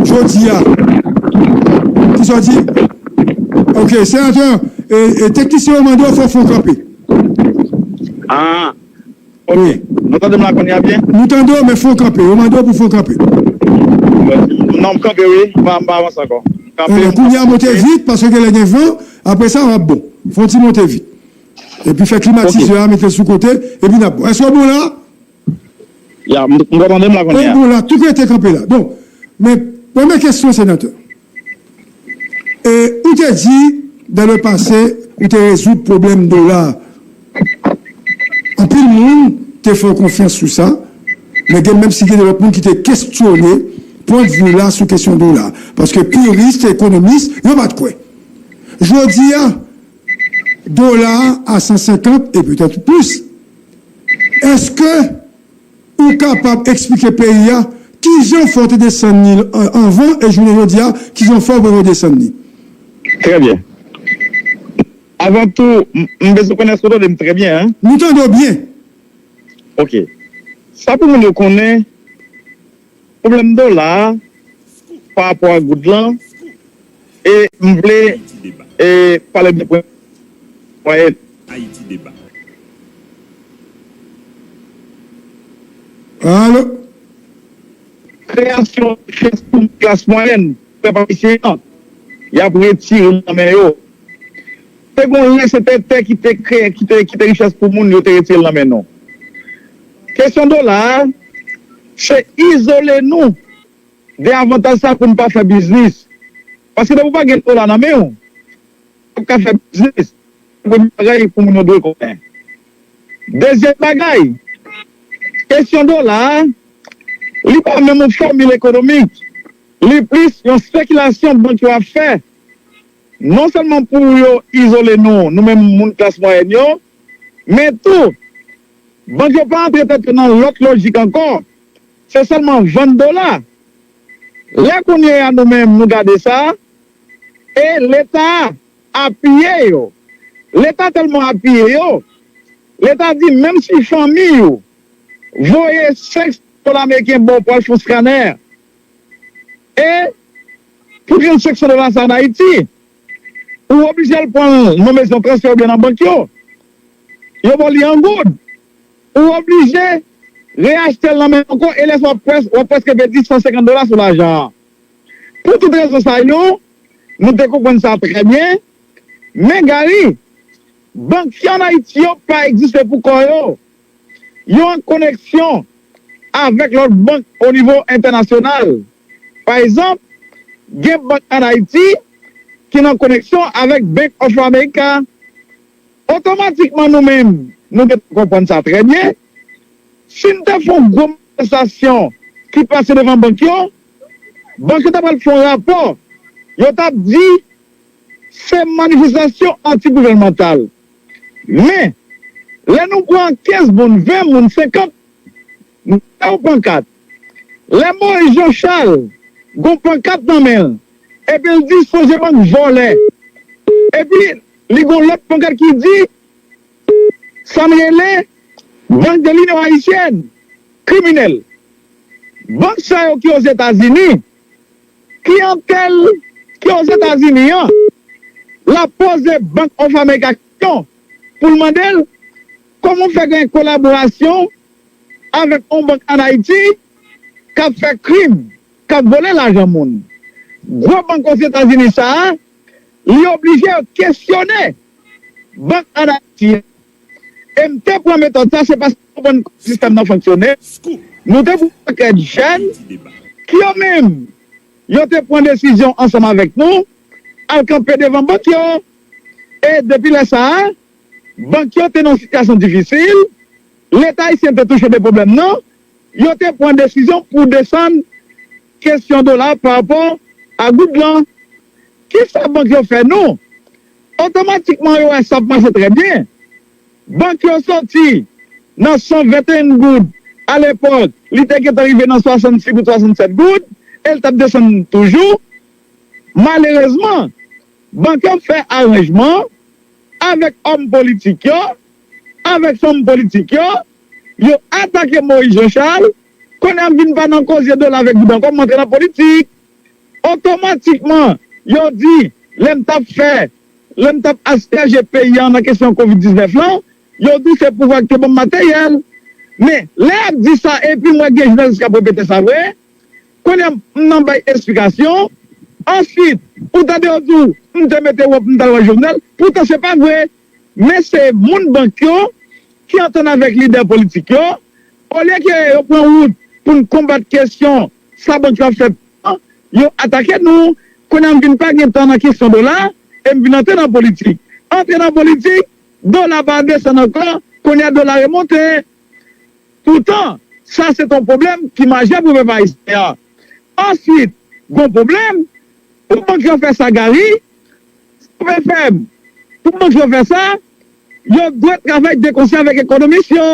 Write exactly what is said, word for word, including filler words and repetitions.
Jodi a. Kisa w di? Ok, senatè, e, e, teknisyen yo mande w fò w fè w kanpe. Ah, ok. Nou tande m la kounye a byen? Nou tande w, men fò w kanpe. Yo mande w pou fò w kanpe. Non, m kanpe, wi. M pa, m pa avanse ankò. M kanpe. Kounye a monte vit, paske gen lè gen van, apre sa, w ap bon. Fò w ti monte vit. Epi fè klimatizè a, mete l sou kote, epi n ap bon. Èske w bon la? Ya, m, m kontan de m la kounye a. Ou bon la, tou rete kanpe la. Bon, men premye kesyon, senatè. E, ou te di, dans le passé, ou te rezoud pwoblèm dola. Anpil moun te fè w konfyans sou sa, men gen menm si gen de lòt moun ki te kesyone pwendvi w la sou kesyon dola. Paske piris, ekonomis, yo pa t kwè. Jodi a, dola a san senkant e petèt plis. Èske ou kapab eksplike peyi a kijan fè w te desann li an- anvan e jounen jodi a, kijan fè w pou w desann li? Trè byen. Avan tou, m, m bezwen konnen èske w tande m trè byen, en? Nou tande w byen. Ok. Sa pou moun yo konnen, pwoblèm dola a, pa rapò a goud lan, e m vle, e, pale de pwen mwayen. Ayiti Deba. Alo? Kreyasyon richès pou klas mwayèn, pèp ayisyen an, y ap retire l nan men yo. Te gon lè se te tè ki te kreye, ki te, ki te richès pou moun, yo te retire l nan men nou. Kesyon dola a, se izole nou de avantaj sa pou n pa fè biznis. Paske depi w pa gen dola nan men w, w p ap ka fè biznis. Se premye bagay pou moun yo dwe konnen. Dezyèm bagay, kesyon dola a, li pa menm yon fòmil ekonomik. Li plis yon espekilasyon bank yo ap fè. Non sèlman pou yo izole nou, nou menm moun klas mwayèn yo, men tou, bank yo pa antre tèt yo nan lòt lojik ankò. Se sèlman vann dola. Lè kounye a nou menm nou gade sa, e Leta a apiye yo. Leta tèlman apiye yo, Leta di menm si fanmi w voye senk san dola ameriken ba w pou al fè yon skanè, e pou jwenn senk san dola sa ann Ayiti, ou oblije al pran l nan mezon transfè oubyen nan bank yo. Yo ba w li an goud. Ou oblije reyachte l nan men w ankò, e lè sa w ap près-, w ap prèske pèdi san senkant dola sou lajan an. Pou tout rezon sa yo, nou te konprann sa trè byen. Men Gary, bank ki ann Ayiti yo pa egziste pou kò yo. Yo an koneksyon avèk lòt bank o nivo entènasyonal. Pa egzanp, gen bank ann Ayiti ki nan koneksyon avèk Bank of America. Otomatikman, nou menm, nou gentan konprann sa trè byen. Si n te fè yon gwo manifestasyon ki pase devan bank yo, bank yo ta pral fè yon rapò. Yo t ap di se manifestasyon antigouvènmantal. Men, lè nou pran kenz moun, ven moun, senkant, nou fè yon pankat. Lè Moïse Jean Charles gon pankat nan men l, epi l di sonje bank vòlè. Epi li gon lòt pankat ki di sa n rele Bank de l'Union Haïtienne, kriminèl. Bank sa yo ki Ozetazini, kliyantèl ki Ozetazini an, l ap poze Bank of America kesyon pou l mande l kòman w fè gen kolaborasyon avèk yon bank ann Ayiti k ap fè krim, k ap vòlè lajan moun. Gwo bank Ozetazini sa a, li oblije kesyone bank ann Ayiti an. E m te pran metòd sa, se paske m konprann kòman sistèm nan fonksyone. Nou te gon pakèt jèn ki yo menm, yo te pran desizyon ansanm avèk nou, al kanpe devan bank yo. E depi lè sa a, bank yo te nan yon sitiyasyon difisil, Leta ayisyen te touche de pwoblèm nan, yo te pran desizyon pou desann kesyon dola pa rapò a goud lan. Kisa bank yo fè nou? Otomatikman, yo wè sa ap mache trè byen. Bank yo soti nan san venteyen goud alepòk, li te gentan rive nan swasannsis goud, swasannsèt goud, e l t ap desann toujou. Malerezman, bank yo fè aranjman avèk òm politik yo, avèk fanm politik yo, yo atake Moïse Jean Charles, kounye a m vin pa nan koze dola avèk goud ankò, m antre nan politik. otomatikman, yo di, lè m t ap fè, lè m t ap asperje peyi a nan kesyon kovid diznèf lan, yo di se pouvwa ki te ban m materyèl. Men, lè y ap di sa, epi m wè gen jounalis k ap repete sa vre, kounye a m nan bay esplikasyon. Answit, ou tande yo di w, m te mete wòb, m t al wè Jovenel. Poutan, se pa vre. Men se moun bank yo ki antann avèk lidè politik yo. Olye ke yo pran wout pou n konbat kesyon sa bank yo ap fè, yo atake nou. Kounye a m vin pa gen tan nan kesyon dola, e m vin antre nan politik. Antre nan politik, dola pa desann ankò, kounye a dola remonte. Poutan, sa se t on pwoblèm ki majè pou pèp ayisyen an. Answit, gon pwoblèm, pou bank yo fè sa, Gary, sa fè m, pou bank yo fè sa, yo dwe travay de konsè avèk ekonomis yo.